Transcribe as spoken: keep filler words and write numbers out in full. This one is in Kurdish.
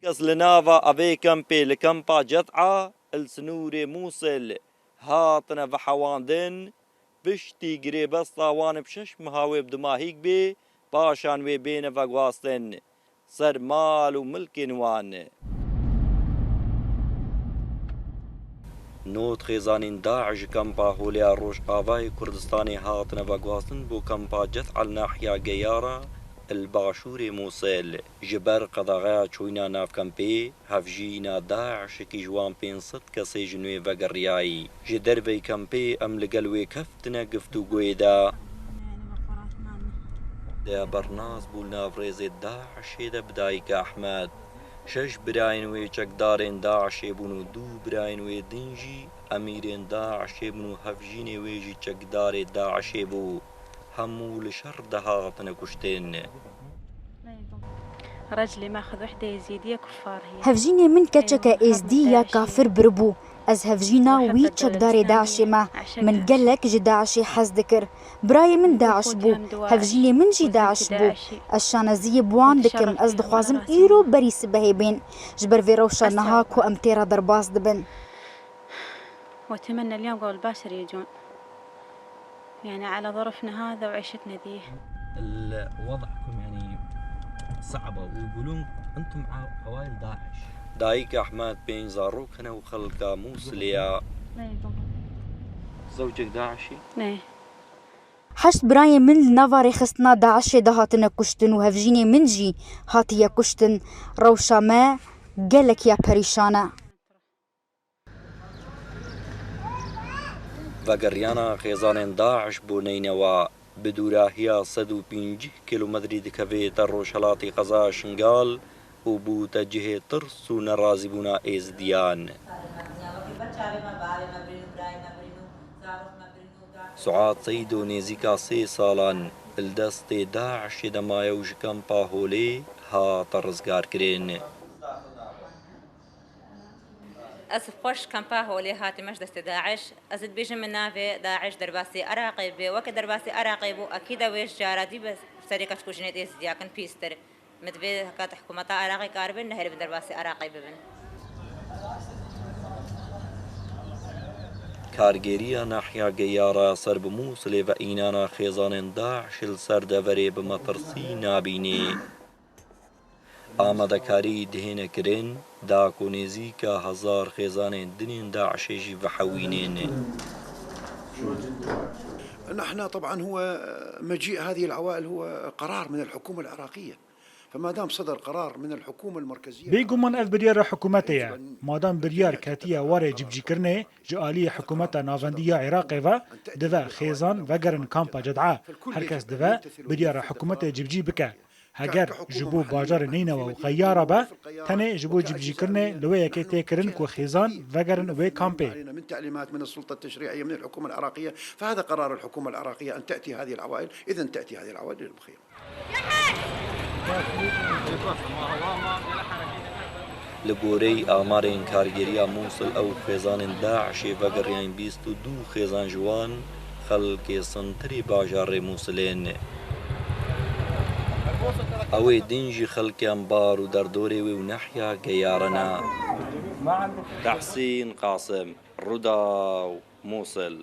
Kes li nava evê kempê li kempa Cet'a li sinûrê Mûsil hatine vehewandin, piştî girêbesta wan bi şeş meha wê bi dimahîk bê, paşan wê bêne veguhastin ser mal û milkên wan. Nod xêzanên DAIŞ ji kempa Holê ya Rojavayê Kurdistanê hatine veguhastin bo kempa Cet'a li nahiya Geyara li başûrê Mûsil. Ji ber qedexeya çûyîna nav kempê, hevjîna DAIŞ'ekî ji wan pênc sed kesê ji nû vegeriyayî. Ji derveyî kempê em li gel wê keftine giftûgoyê de. De bernas bû li nav rêzê DAIŞ'ê de bi dayika Ehmed. Şeş birayên wê çekdarên DAIŞ'ê bûn û du birayên wê din jî emîrên DAIŞ'ê bûn û hevjînê wê jî çekdarê DAIŞ'ê bû. Hemû li şer de hatine kuştin. رجلي ماخذ وحدة يزيدية كفار هي. Hevjînê min keçeke êzdî ya kafir biribû. Ez hevjîna wî çekdarê DAIŞ'ê me. Min gelek ji DAIŞ'ê hez dikir. Birayê min DAIŞ bû. Hevjînê min jî DAIŞ bû. Ez şaneziyê bi wan dikim. Ez dixwazim îro berî sibehê bên. Ji ber vê rewşa niha ku em tê re derbas dibin. وأتمنى اليوم قبل باكر يجون. يعني على ظروفنا هذا وعيشتنا دي. الوضعكم يعني صعبة، ويقولون أنتم ع-، عوائل داعش. Dayik Ehmed pênc zarok hene û xelka Mûsilê ye. زوجك داعشي؟ Heşt birayên min li nava rêxistina DAIŞ'ê de hatine kuştin û hevjînê min jî hatiye kuştin. Rewşa me gelek ya perîşan e. Vegeriyana xêzanên DAIŞ bo Neynewa bi dûrahiya sed û pêncî kîlometrî dikevête rojhelatê qeza Şingal û bûte cihê tirs û nerazîbûna Êzidiyan. Suat Seydo nêzîka sê salan li destê DAIŞ'ê de maye û ji kampa Holê hate rizgarkirin. Ez xweş kampa Holê hatime ji destê DAIŞ. Ez dibêjim min navê DAIŞ derbasî Iraqê bê. Weke derbasî Iraqê bû, ekîd e wê ji cara dî bi serê keç û jinê Êzidiya kin pîstir. Min divê heke hikûmeta Iraqê karibe neheribin derbasî Iraqê bibin. Kargêriya nahiya Geyara ser bi Mûsilê ve înana xêzanên DAIŞ li ser deverê bi metirsî nabînê. Amadekarî dihêne kirin, da ku nêzîka hezar xêzanên din ên DAIŞ'ê jî vehewînên. نحن طبعًا هو مجيء هذه العوائل هو قرار من الحكومة العراقية. فما دام صدر قرار من الحكومة المركزية Bêguman ev biryara hikûmetê ye. Madam biryar ketiye warê cîbicîkirinê ji aliyê hikûmeta navendî ya Iraqê ve, dive xêzan vegerin kampa Ced'a. Her kes dive biryara hikûmetê cîbicî bike. Heger ji bo bajarê Neynewa û Xeyara be, tenê ji bo cîbicîkirinê li wê yekê tê kirin ku xêzan vegerin wê kampê. من تعليمات من السلطة التشريعية من الحكومة العراقية، فهذا قرار الحكومة العراقية أن تأتي هذه العوائل، إذن تأتي هذه العوائل إلى المخيم. Li goreyî amarên kargêriya Mûsil ew xêzanên DAIŞ'ê vegeriyan bîst û du xêzan ji wan xelkê sintirê bajarê Mûsilê ne. Ew ê din jî xelkê Enbar û derdorê wê û nehya Geyara ne. Tehsîn Qasim, Rudaw, Mûsil.